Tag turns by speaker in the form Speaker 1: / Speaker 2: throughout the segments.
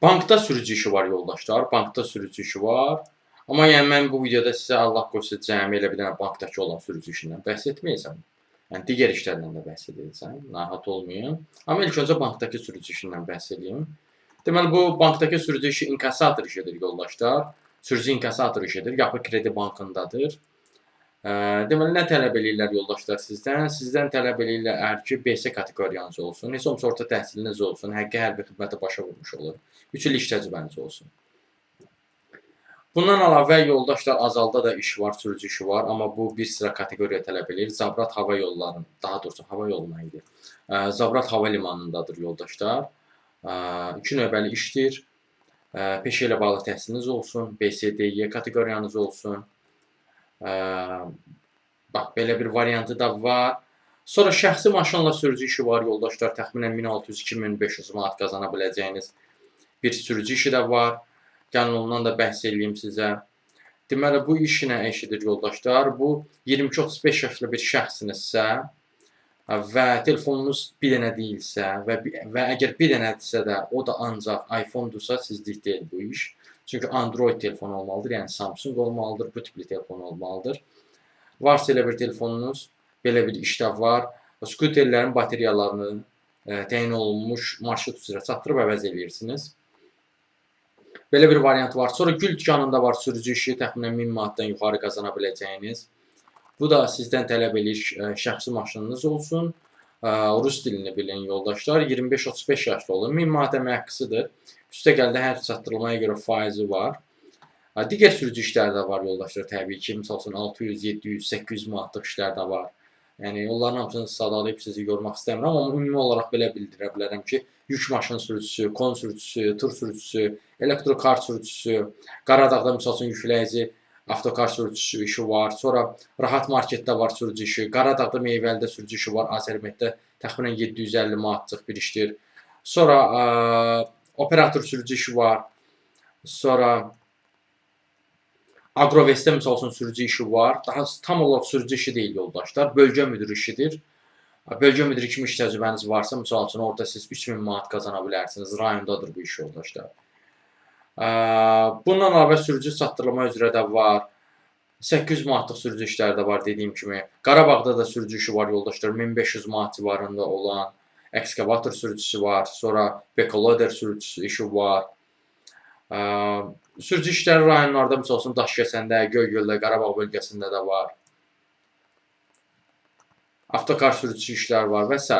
Speaker 1: Bankda sürücü işi var yoldaşlar, bankda sürücü işi var. Amma yəni mən bu videoda sizə Allah qoysa cəmi elə bir dənə bankdakı olan sürücü işindən bəhs etməyəcəm. Yəni digər işlərdən də bəhs edəcəm, narahat olmayın. Amma ilk öncə bankdakı sürücü işindən bəhs edeyim. Deməli bu bankdakı sürücü işi inkassator işidir yoldaşlar. Sürücü inkassator işidir. Yapı Kredi Bankındadır. Deməli nə tələb eləyirlər yoldaşlar sizdən? Sizdən tələb eləyirlər ki, BS kateqoriyanız olsun, heç olmasa orta təhsiliniz olsun, həqiqi hərbi xidməti başa vurmuş olun, 3 il iş təcrübəniz olsun. Bundan əlavə yoldaşlar Azalda da iş var, sürücü işi var, amma bu bir sıra kateqoriya tələb eləyir. Zabrat hava yollarının, daha doğrusu hava yoluna idi. Zabrat hava limanındadır yoldaşlar. İki növbəli işdir. Peşə ilə bağlı təhsiliniz olsun, BSDY kateqoriyanız olsun. Bax, belə bir variantı da var. Sonra şəxsi maşınla sürücü işi var yoldaşlar. Təxminən 1600-2500 manat qazana biləcəyiniz bir sürücü işi də var. Gəlin ondan da bəhs eləyim sizə. Deməli, bu iş nə işidir yoldaşlar? Bu 22-35 yaşlı bir şəxssinizsə və telefonunuz bir dənə deyilsə və əgər bir dənədirsə də o da ancaq iPhone-dursa sizlik deyil bu iş. Çünki Android telefon olmalıdır, yəni Samsung olmalıdır, bu tipli telefon olmalıdır. Varsa elə bir telefonunuz, belə bir iş də var. Skuterlərin bateriyalarını təyin olunmuş marşrut üzrə çatdırıb əvəz eləyirsiniz. Belə bir variant var. Sonra gül dükanında var sürücü işi, təxminən 1000 manatdan yuxarı qazana biləcəyiniz. Bu da sizdən tələb eləyir şəxsi maşınınız olsun. Rus dilini bilin yoldaşlar. 25-35 yaşlı olun. 1000 manat əmək haqqısıdır. Üstəgəl də hər çatdırılmaya görə faizi var. Digər sürücü işləri də var yoldaşlar təbii ki. Misal üçün 600, 700, 800 manatlıq işlər də var. Yəni onların hamısını sadalayıb sizi yormaq istəmirəm, amma ümumi olaraq belə bildirə bilərəm ki, yük maşını sürücüsü, kon sürücüsü, tır sürücüsü, elektrokar sürücüsü, Qaradağda misal üçün yükləyici avtokar sürücüsü işi var. Sonra Rahat marketdə var sürücü işi, Qaradağda meyvəlidə sürücü işi var, Azərmeddə təxminən 750 manatlıq bir işdir. Sonra operator sürücü işi var. Sonra Agrovestdə misal üçün sürücü işi var. Daha tam olaraq sürücü işi deyil yoldaşlar, bölgə müdiri işidir. Bölgə müdiri kimi iş təcrübəniz varsa, misal üçün orada siz 3000 manat qazana bilərsiniz. Rayondadır bu iş yoldaşlar. Bundan əlavə sürücü çatdırılma üzrə də var. 800 manatlıq sürücü işləri də var dediyim kimi. Qarabağda da sürücü işi var yoldaşlar. 1500 manat civarında olan ekskavator sürücüsü var. Sonra bekoloder sürücüsü işi var. Sürücü işləri rayonlarda, misal üçün Daşkəsəndə, Göygöldə, Qarabağ bölgəsində də var. Avtokar sürücüsü işləri var və s.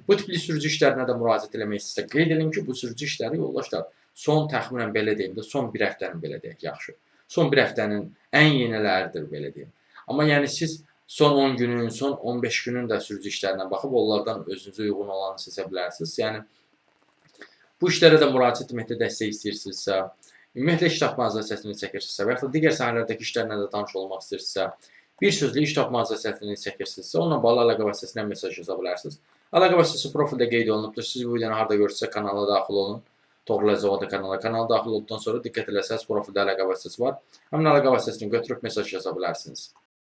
Speaker 1: Bu tipli sürücü işlərinə də müraciət eləmək istəyirsə, qeyd edim ki, bu sürücü işləri yoldaşlar son təxminən belə deyim də, son bir həftənin belə deyək, yaxşı. Son bir həftənin ən yeniləridir belə deyim. Amma yəni siz son 10 günün, son 15 günün də sürücü işlərinə baxıb onlardan özünüzə uyğun olanı seçə bilərsiniz. Yəni bu işlərə də müraciət etməkdə dəstək istəyirsinizsə, ümumiyyətlə iş tapmanızda çətinlik çəkirsinizsə və yaxud da digər sahələrdəki işlərlə də tanış olmaq istəyirsinizsə, bir sözlə iş tapmanızda çətinlik çəkirsinizsə, onunla bağlı əlaqə vasitəsindən mesaj yaza bilərsiniz. Əlaqə vasitəsi profildə qeyd olunubdur. Siz bu videonu harda görürsünüzsə kanala daxil olun. Toğrul Əzəvadı kanala. Kanala daxil olduqdan sonra diqqət eləsəniz profildə əlaqə vasitəsi var. Həmin əlaqə vasitəsini götürüb mesaj yaza bilərsiniz.